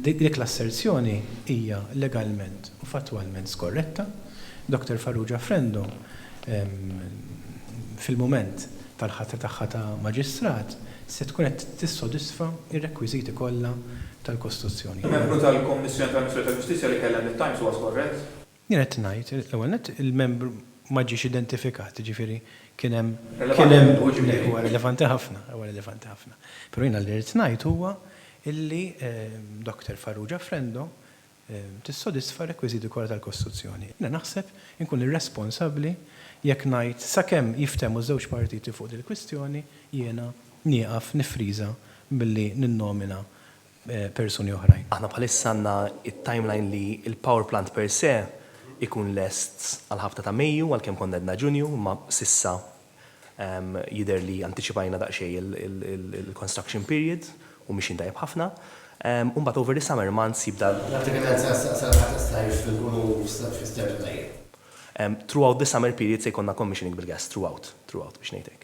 Dik l-asserzjoni hija legalment u fattwalment skorretta. Dr Farrugia Frendo fil-mument tal-ħatra tagħha ta' Maġistrat se tkun qed tissodisfa r-rekwiżiti kollha tal-Kostituzzjoni. Membru tal-Kummissjoni tal-Ministeru tal-Ġustizzja li kellem lit-Times huwa skorrett? Jien qed ngħid, l-ewwel nett il-membru ma ġiex identifikat, jiġifieri kien hemm kien hemm le huwa rilevanti ħafna, huwa rilevanti ħafna. Però jiena li rrid ngħid huwa illi Doctor Farrugia Frendo tissodisfa r-rekwiżiti kollha tal-Kostituzzjoni. Jiena naħseb inkun irresponsabbli jekk ngħid sakemm jiftehmu ż-żewġ partiti fuq dil-kwistjoni jiena nieqaf niffriża billi ninnomina persuni oħrajn. Aħna bħalissa għandna t-timeline li l-power plant per se ikun lest għall-ħabta ta' Mejju, għalkemm konna għedna Ġunju, imma s'issa jidher li antiċipajna daqsxejn il-construction period u mixjin tajjeb ħafna. U mbagħad over the summer months jibda. Prattikament sal-aħħar tas-sajf inkunu fi staġun tajjeb. Throughout the summer period se jkollna commissioning bil-gas throughout, throughout biex ngħid hekk.